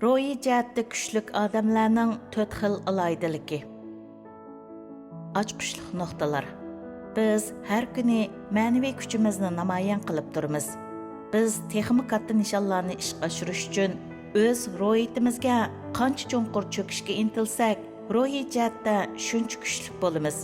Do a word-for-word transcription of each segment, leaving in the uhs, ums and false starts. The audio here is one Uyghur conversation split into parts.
روھىي جەھەتتە كۈچلۈك ئادەملەرنىڭ تۆت خىل ئالاھىدىلىكى. ئاچقۇچلۇق نۇقتىلار. بىز ھەر كۈنى مەنىۋى كۈچىمىزنى نامايان قىلىپ تۇرىمىز. بىز تېخىمۇ كاتتا نىشانلارنى ئىشقا ئاشۇرۇش ئۈچۈن ئۆز روھىيىتىمىزگە قانچە چوڭقۇر چۆكۈشكە ئىنتىلسەك، روھىي جەھەتتە شۇنچە كۈچلۈك بولىمىز.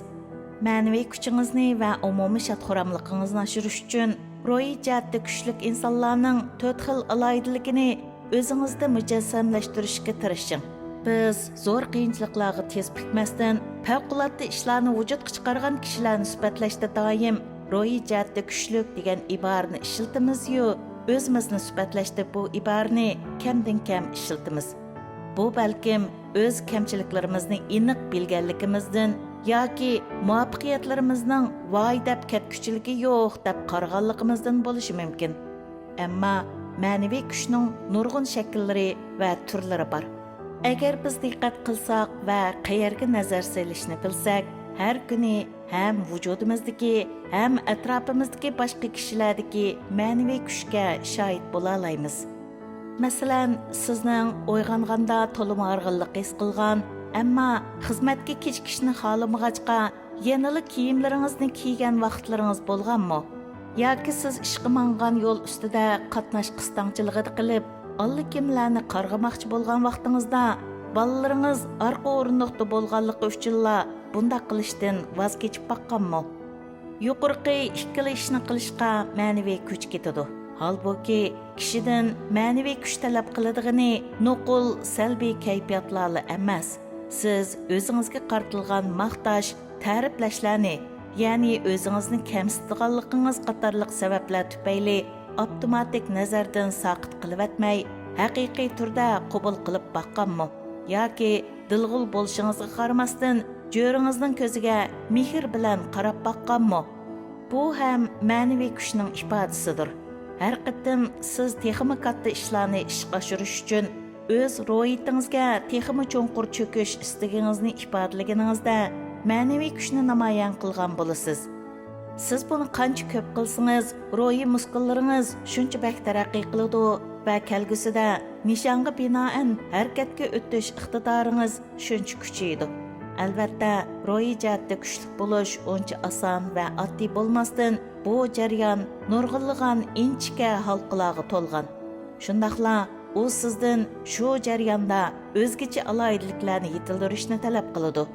مەنىۋى كۈچىڭىزنى ۋە ئومۇمىي شاد-خۇراملىقىڭىزنى ئاشۇرۇش ئۈچۈن روھىي جەھەتتە كۈچلۈك ئىنسانلارنىڭ تۆت خىل ئالاھىدىلىكىنى ئۆزىڭىزدە مۇجەسسەملەشتۈرۈشكە تىرىشىڭ. بىز زور قىيىنچىلىقلارغا تىز پۈكمەستىن، پەۋقۇلئاددە ئىشلارنى ۋۇجۇدقا چىقارغان كىشىلەرنى سۈپەتلەشتە دائىم روھىي جەھەتتە كۈچلۈك دېگەن ئىبارىنى ئىشلىتىمىز-يۇ، ئۆزىمىزنى سۈپەتلەشتە بۇ ئىبارىنى كەمدىن كەم ئىشلىتىمىز. بۇ بەلكىم ئۆز كەمچىلىكلىرىمىزنى ئېنىق بىلگەنلىكىمىزدىن ياكى مۇۋەپپەقىيەتلىرىمىزنىڭ ۋاي دەپ كەتكۈچىلىكى يوق دەپ قارىغانلىقىمىزدىن بولۇشى مۇمكىن. ئەمما مەنىۋى كۈچنىڭ نۇرغۇن شەكىللىرى ۋە تۈرلىرى بار. ئەگەر بىز دىققەت قىلساق ۋە قەيەرگە نەزەر سېلىشنى بىلسەك، ھەر كۈنى ھەم ۋۇجۇدىمىزدىكى، ھەم ئەتراپىمىزدىكى باشقا كىشىلەردىكى مەنىۋى كۈچكە شاھىت بولالايمىز. مەسىلەن، سىزنىڭ ئويغانغاندا تولىمۇ ھارغىنلىق ھېس قىلغان، ئەمما خىزمەتكە كېچىكىشنى خالىمىغاچقا، يەنىلا كىيىملىرىڭىزنى كىيگەن ۋاقىتلىرىڭىز بولغانمۇ؟ ياكى سىز ئىشقا ماڭغان يول ئۈستىدە قاتناش قىستاڭچىلىقىدا قېلىپ، ئاللىكىملەرنى قارغىماقچى بولغان ۋاقتىڭىزدا، بالىلىرىڭىز ئارقا ئورۇندۇقتا بولغانلىقى ئۈچۈنلا بۇنداق قىلىشتىن ۋاز كېچىپ باققانمۇ؟ يۇقىرىقى ئىككىلا ئىشنى قىلىشقا مەنىۋى كۈچ كېتىدۇ. ھالبۇكى، كىشىدىن مەنىۋى كۈچ تەلەپ قىلىدىغىنى نوقۇل سەلبىي كەيپىياتلارلا ئەمەس. سىز ئۆزىڭىزگە قارىتىلغان ماختاش، تەرىپلەشلەرنى، يەنى ئۆزىڭىزنى كەمسىتىدىغانلىقىڭىز قاتارلىق سەۋەبلەر تۈپەيلى ئاپتوماتىك نەزەردىن ساقىت قىلىۋەتمەي، ھەقىقىي تۈردە قوبۇل قىلىپ باققانمۇ؟ ياكى دىلغۇل بولۇشىڭىزغا قارىماستىن، جۆرىڭىزنىڭ كۆزىگە مېھىر بىلەن قاراپ باققانمۇ؟ بۇ ھەم مەنىۋى كۈچنىڭ ئىپادىسىدۇر. ھەر قېتىم سىز تېخىمۇ كاتتا ئىشلارنى ئىشقا ئاشۇرۇش ئۈچۈن ئۆز روھىيىتىڭىزگە تېخىمۇ چوڭقۇر چۆكۈش ئىستىكىڭىزنى ئىپادىلىگىنىڭىزدە، مەنىۋى كۈچنى نامايان قىلغان بولىسىز. سىز بۇنى قانچە كۆپ قىلسىڭىز، روھىي مۇسكۇللىرىڭىز شۇنچە بەك تەرەققىي قىلىدۇ ۋە كەلگۈسىدە نىشانغا بىنائەن ھەرىكەتكە ئۆتۈش ئىقتىدارىڭىز شۇنچە كۈچىيىدۇ. ئەلۋەتتە، روھىي جەھەتتە كۈچلۈك بولۇش ئۇنچە ئاسان ۋە ئاددىي بولماستىن، بۇ جەريان نۇرغۇنلىغان ئىنچىكە ھالقىلارغا تولغان. شۇنداقلا ئۇ سىزدىن شۇ جەرياندا ئۆزگىچە ئالاھىدىلىكلەرنى يېتىلدۈرۈشنى تەلەپ قىلىدۇ.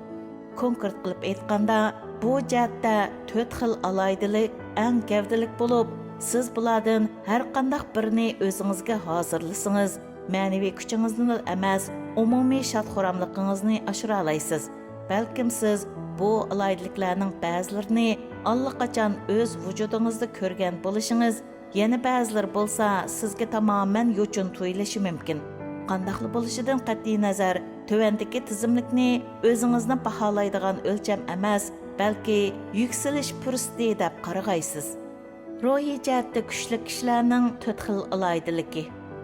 كونكرېت قىلىپ ئېيتقاندا، بۇ جەھەتتە تۆت خىل ئالاھىدىلىك ئەڭ گەۋدىلىك بولۇپ، سىز بۇلاردىن ھەر قانداق بىرىنى ئۆزىڭىزگە ھازىرلىسىڭىز، مەنىۋى كۈچىڭىزنىلا ئەمەس، ئومۇمىي شاد-خۇراملىقىڭىزنى ئاشۇرالايسىز. بەلكىم سىز بۇ ئالاھىدىلىكلەرنىڭ بەزىلىرىنى ئاللىقاچان ئۆز ۋۇجۇدىڭىزدا كۆرگەن بولۇشىڭىز، يەنە بەزىلىرى بولسا سىزگە تامامەن يوچۇن تۇيۇلۇشى مۇمكىن. قانداقلا بولۇشىدىن قەتئىينەزەر، تۆۋەندىكى تىزىملىكنى ئۆزىڭىزنى باھالايدىغان ئۆلچەم ئەمەس، بەلكى يۈكسىلىش پۇرسىتى دەپ قارىغايسىز. روھىي جەھەتتە كۈچلۈك كىشىلەرنىڭ تۆت خىل ئالاھىدىلىكى.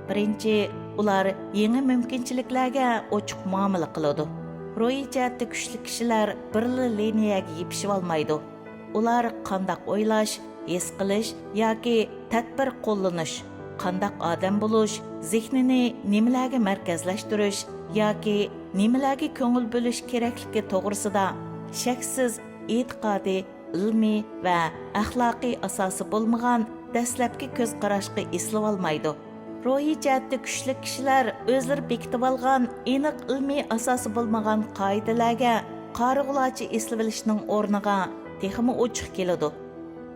بىرىنچى، ئۇلار يېڭى مۇمكىنچىلىكلەرگە ئوچۇق مۇئامىلە قىلىدۇ. روھىي جەھەتتە كۈچلۈك كىشىلەر بىرلا لىنىيەگە يېپىشىۋالمايدۇ. ئۇلار قانداق ئويلاش، ھېس قىلىش ياكى تەدبىر قوللىنىش، قانداق ئادەم بولۇش، زېھنىنى نېمىلەرگە مەركەزلەشتۈرۈش ياكى نېمىلەرگە كۆڭۈل بۆلۈش كېرەكلىكى توغرىسىدا شەكسىز ئېتىقادى، ئىلمىي ۋە ئەخلاقىي ئاساسى بولمىغان دەسلەپكى كۆز قاراشقا ئېسىلىۋالمايدۇ. روھىي جەھەتتە كۈچلۈك كىشىلەر ئۆزلىرى بېكىتىۋالغان ئېنىق ئىلمىي ئاساسى بولمىغان قائىدىلەرگە قارىغۇلارچە ئېسىلىۋېلىشنىڭ ئورنىغا تېخىمۇ ئوچۇق كېلىدۇ.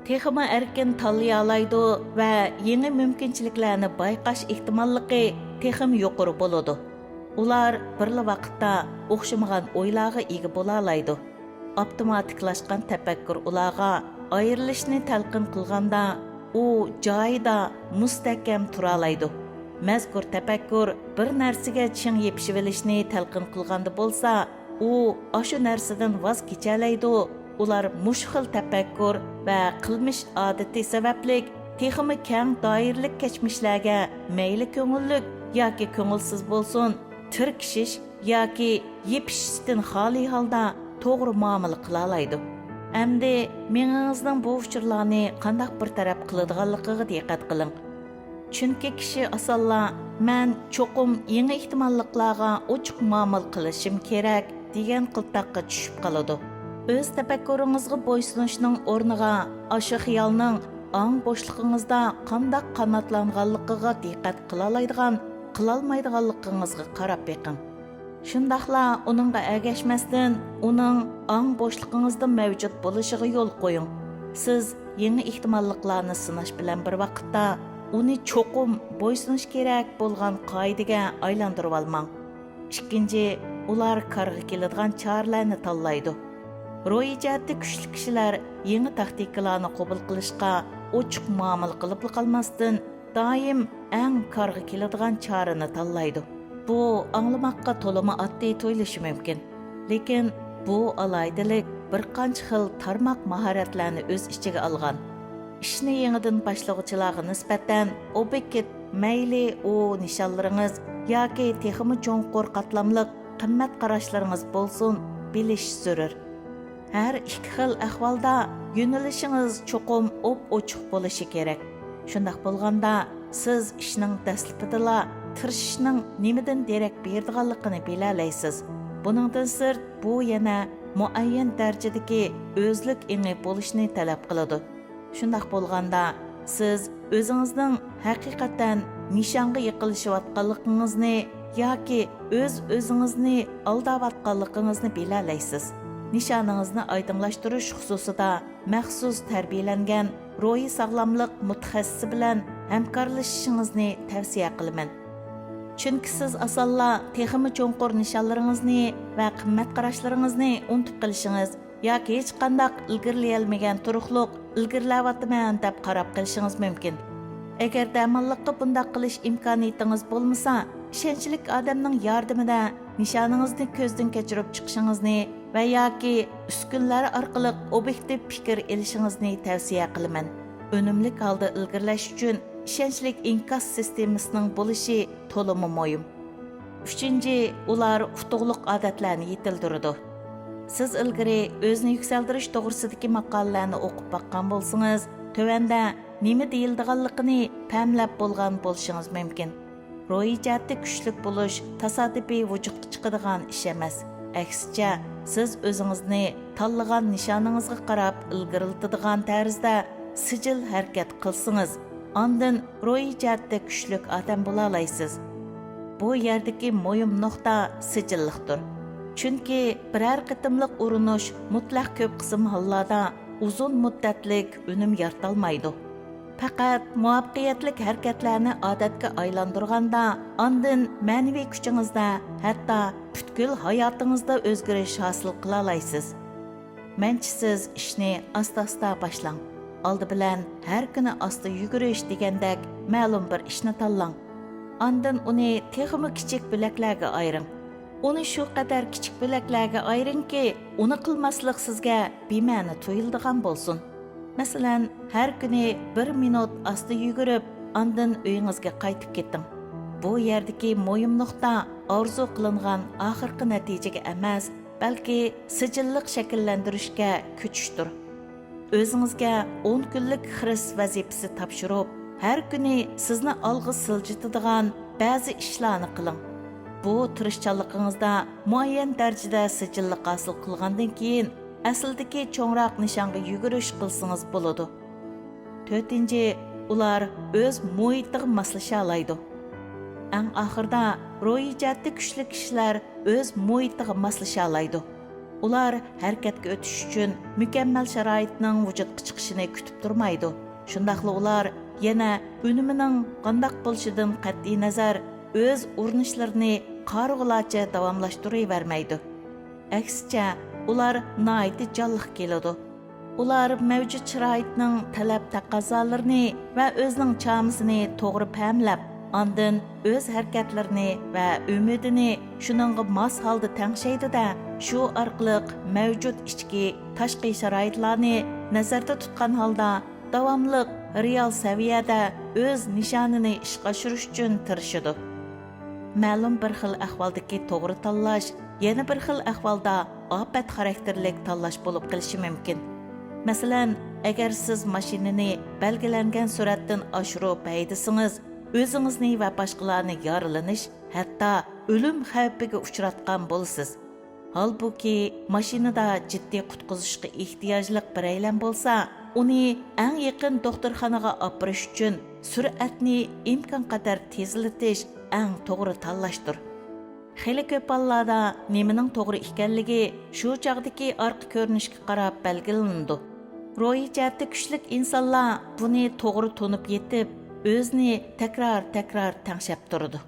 تېخىمۇ ئەركىن تاللىيالايدۇ ۋە يېڭى مۇمكىنچىلىكلەرنى بايقاش ئېھتىماللىقى تېخىمۇ يۇقىرى بولىدۇ. ئۇلار بىرلا ۋاقىتتا ئوخشىمىغان ئويلارغا ئىگە بولالايدۇ. ئاپتوماتىكلاشقان تەپەككۇر ئۇلارغا ئايرىلىشنى تەلقىن قىلغاندا، ئۇ جايىدا مۇستەھكەم تۇرالايدۇ. مەزكۇر تەپەككۇر بىر نەرسىگە چىڭ يېپىشىۋېلىشنى تەلقىن قىلغاندا بولسا، ئۇ ئاشۇ نەرسىدىن ۋاز كېچەلەيدۇ. ئۇلار مۇشۇ خىل تەپەككۇر ۋە قىلمىش ئادىتى سەۋەبلىك تېخىمۇ كەڭ دائىرىلىك كەچمىشلەرگە مەيلى كۆڭۈللۈك ياكى كۆڭۈلسىز بولسۇن، تىركىشىش ياكى يېپىشىشتىن خالىي ھالدا توغرا مۇئامىلە قىلالايدۇ. ئەمدى مېڭىڭىزنىڭ بۇ ئۇچۇرلارنى قانداق بىر تەرەپ قىلىدىغانلىقىغا دىققەت قىلىڭ. چۈنكى كىشى ئاسانلا «مەن چوقۇم يېڭى ئېھتىماللىقلارغا ئوچۇق مۇئامىلە قىلىشىم كېرەك» دېگەن قىلتاققا چۈشۈپ قالىدۇ. ئۆز تەپەككۇرىڭىزغا بويسۇنۇشنىڭ ئورنىغا ئاشۇ خىيالنىڭ ئاڭ بوشلۇقىڭىزدا قانداق قاناتلانغانلىقىغا دىققەت قىلالايدىغان، قىلالمايدىغانلىقىڭىزغا قاراپ بېقىڭ. شۇنداقلا ئۇنىڭغا ئەگەشمەستىن، ئۇنىڭ ئاڭ بوشلۇقىڭىزدا مەۋجۇت بولۇشىغا يول قويۇڭ. سىز يېڭى ئېھتىماللىقلارنى سىناش بىلەن بىر ۋاقىتتا، ئۇنى چوقۇم بويسۇنۇش كېرەك بولغان قائىدىگە ئايلاندۇرۇۋالماڭ. ئىككىنچى، ئۇلار كارغا كېلىدىغان چارىلەرنى تاللايدۇ. روھىي جەھەتتە كۈچلۈك كىشىلەر يېڭى تاكتىكىلارنى قوبۇل قىلىشقا ئوچۇق مۇئامىلە قىلىپلا قالماستىن، دائىم ئەڭ كارغا كېلىدىغان چارىنى تاللايدۇ. بۇ ئاڭلىماققا تولىمۇ ئاددىي تۇيۇلۇشى مۇمكىن، لېكىن بۇ ئالاھىدىلىك بىر قانچە خىل تارماق ماھارەتلەرنى ئۆز ئىچىگە ئالغان. ئىشنى يېڭىدىن باشلىغۇچىلارغا نىسبەتەن ئوبيېكت، مەيلى ئۇ نىشانلىرىڭىز ياكى تېخىمۇ چوڭقۇر قاتلاملىق قىممەت قاراشلىرىڭىز بولسۇن، بىلىش زۆرۈر. ھەر ئىككى خىل ئەھۋالدا يۆنىلىشىڭىز چوقۇم ئوپئوچۇق بولۇشى كېرەك. شۇنداق بولغاندا، سىز ئىشنىڭ دەسلىپىدىلا تىرىشىشنىڭ نېمىدىن دېرەك بېرىدىغانلىقىنى بىلەلەيسىز. بۇنىڭدىن سىرت، بۇ يەنە مۇئەييەن دەرىجىدىكى ئۆزلۈك ئېڭى بولۇشنى تەلەپ قىلىدۇ. شۇنداق بولغاندا، سىز ئۆزىڭىزنىڭ ھەقىقەتەن نىشانغا يېقىنلىشىۋاتقانلىقىڭىزنى ياكى ئۆز-ئۆزىڭىزنى ئالداۋاتقانلىقىڭىزنى بىلەلەيسىز. نىشانىڭىزنى ئايدىڭلاشتۇرۇش خۇسۇسىدا مەخسۇس تەربىيەلەنگەن روھىي ساغلاملىق مۇتەخەسسىسى بىلەن ھەمكارلىشىشىڭىزنى تەۋسىيە قىلىمەن. چۈنكى سىز ئاسانلا تېخىمۇ چوڭقۇر نىشانلىرىڭىزنى ۋە قىممەت قاراشلىرىڭىزنى ئۇنتۇپ قېلىشىڭىز ياكى ھېچقانداق ئىلگىرىلىيەلمىگەن تۇرۇقلۇق ئىلگىرىلەۋاتىمەن دەپ قاراپ قېلىشىڭىز مۇمكىن. ئەگەردە ئامانلىققا بۇنداق قىلىش ئىمكانىيىتىڭىز بولمىسا، ئىشەنچلىك ئادەمنىڭ ياردىمىدە نىشانىڭىزنى كۆزدىن كەچۈرۈپ چىقىشىڭىزنى ۋە ياكى ئۈسكۈنىلەر ئارقىلىق ئوبيېكتىپ پىكىر ئېلىشىڭىزنى تەۋسىيە قىلىمەن. ئۈنۈملۈك ھالدا ئىلگىرىلەش ئۈچۈن ئىشەنچلىك ئىنكاس سىستېمىسىنىڭ بولۇشى تولىمۇ مۇھىم. ئۈچىنچى، ئۇلار ئۇتۇقلۇق ئادەتلەرنى يېتىلدۈرىدۇ. سىز ئىلگىرى ئۆزىنى يۈكسەلدۈرۈش توغرىسىدىكى ماقالىلەرنى ئوقۇپ باققان بولسىڭىز، تۆۋەندە نېمە دېيىلىدىغانلىقىنى پەملەپ بولغان بولۇشىڭىز مۇمكىن. روھىي جەھەتتە كۈچلۈك بولۇش تاسادىپىي ۋۇجۇدقا چىقىدىغان ئىش ئەمەس. ئەكسىچە، سىز ئۆزىڭىزنى تاللىغان نىشانىڭىزغا قاراپ ئىلگىرىلىتىدىغان تەرزدە سىجىل ھەرىكەت قىلسىڭىز، ئاندىن روھىي جەھەتتە كۈچلۈك ئادەم بولالايسىز. بۇ يەردىكى مۇھىم نۇقتا سىجىللىقتۇر. چۈنكى بىرەر قېتىملىق ئۇرۇنۇش مۇتلەق كۆپ قىسىم ھاللاردا ئۇزۇن مۇددەتلىك ئۈنۈم يارىتالمايدۇ. پەقەت مۇۋەپپەقىيەتلىك ھەرىكەتلەرنى ئادەتكە ئايلاندۇرغاندا، ئاندىن مەنىۋى كۈچىڭىزدە، ھەتتا پۈتكۈل ھاياتىڭىزدا ئۆزگىرىش ھاسىل قىلالايسىز. مەنچە سىز ئىشنى ئاستا-ئاستا باشلاڭ. ئالدى بىلەن ھەر كۈنى ئاستا يۈگۈرۈش دېگەندەك مەلۇم بىر ئىشنى تاللاڭ. ئاندىن ئۇنى تېخىمۇ كىچىك بۆلەكلەرگە ئايرىڭ. ئۇنى شۇ قەدەر كىچىك بۆلەكلەرگە ئايرىڭكى، ئۇنى قىلماسلىق سىزگە بىمەنە تۇيۇلىدىغان بولسۇن. مەسىلەن، ھەر كۈنى بىر مىنۇت ئاستا يۈگۈرۈپ، ئاندىن ئۆيىڭىزگە قايتىپ كېتىڭ. بۇ يەردىكى مۇھىم نۇقتا ئارزۇ قىلىنغان ئاخىرقى نەتىجىگە ئەمەس، بەلكى سىجىللىق شەكىللەندۈرۈشكە كۆچۈشتۇر. ئۆزىڭىزگە ئون كۈنلۈك خىرىس ۋەزىپىسى تاپشۇرۇپ، ھەر كۈنى سىزنى ئالغا سىلجىتىدىغان بەزى ئىشلارنى قىلىڭ. بۇ تىرىشچانلىقىڭىزدا مۇئەييەن دەرىجىدە سىجىللىق ھاسىل قىلغاندىن كېيىن، ئەسلىدىكى چوڭراق نىشانغا يۈگۈرۈش قىلسىڭىز بولىدۇ. تۆتىنچى، ئۇلار ئۆز مۇھىتىغا ماسلىشالايدۇ. ئەڭ ئاخىرىدا، روھىي جەھەتتە كۈچلۈك كىشىلەر ئۆز مۇھىتىغا ماسلىشالايدۇ. ئۇلار ھەرىكەتكە ئۆتۈش ئۈچۈن مۇكەممەل شارائىتنىڭ ۋۇجۇدقا چىقىشىنى كۈتۈپ تۇرمايدۇ. شۇنداقلا ئۇلار يەنە ئۈنۈمىنىڭ قانداق بولۇشىدىن قەتئىينەزەر، ئۆز ئۇرۇنۇشلىرىنى قارىغۇلارچە داۋاملاشتۇرۇۋەرمەيدۇ. ئەكسىچە، ئۇلار ناھايىتى جانلىق كېلىدۇ. ئۇلار مەۋجۇت شارائىتنىڭ تەلەپ تەقەززالىرىنى ۋە ئۆزىنىڭ چامىسىنى توغرا پەملەپ، ئاندىن ئۆز ھەرىكەتلىرىنى ۋە ئۈمىدىنى شۇنىڭغا ماس ھالدا تەڭشەيدۇ-دە، شۇ ئارقىلىق مەۋجۇت ئىچكى، تاشقى شارائىتلارنى نەزەردە تۇتقان ھالدا داۋاملىق رېئال سەۋىيەدە ئۆز نىشانىنى ئىشقا ئاشۇرۇش ئۈچۈن تىرىشىدۇ. مەلۇم بىر خىل ئەھۋالدىكى توغرا تاللاش يەنە بىر خىل ئەھۋالدا ئاپەت خاراكتېرلىك تاللاش بولۇپ قېلىشى مۇمكىن. مەسىلەن، ئەگەر سىز ماشىنىنى بەلگىلەنگەن سۈرئەتتىن ئاشۇرۇپ ھەيدىسىڭىز، ئۆزىڭىزنى ۋە باشقىلارنى يارىلىنىش، ھەتتا ئۆلۈم خەۋپىگە ئۇچراتقان بولىسىز. ھالبۇكى، ماشىنىدا جىددىي قۇتقۇزۇشقا ئېھتىياجلىق بىرەيلەن بولسا، ئۇنى ئەڭ يېقىن دوختۇرخانىغا ئاپىرىش ئۈچۈن سۈرئەتنى ئىمكانقەدەر تېزلىتىش ئەڭ توغرا تاللاشتۇر. خېلى كۆپ ھاللاردا نېمىنىڭ توغرا ئىكەنلىكى شۇ چاغدىكى ئارقا كۆرۈنۈشكە قاراپ بەلگىلىنىدۇ. روھىي جەھەتتە كۈچلۈك ئىنسانلار بۇنى توغرا تونۇپ يېتىپ، ئۆزىنى تەكرار-تەكرار تەڭشەپ تۇرىدۇ.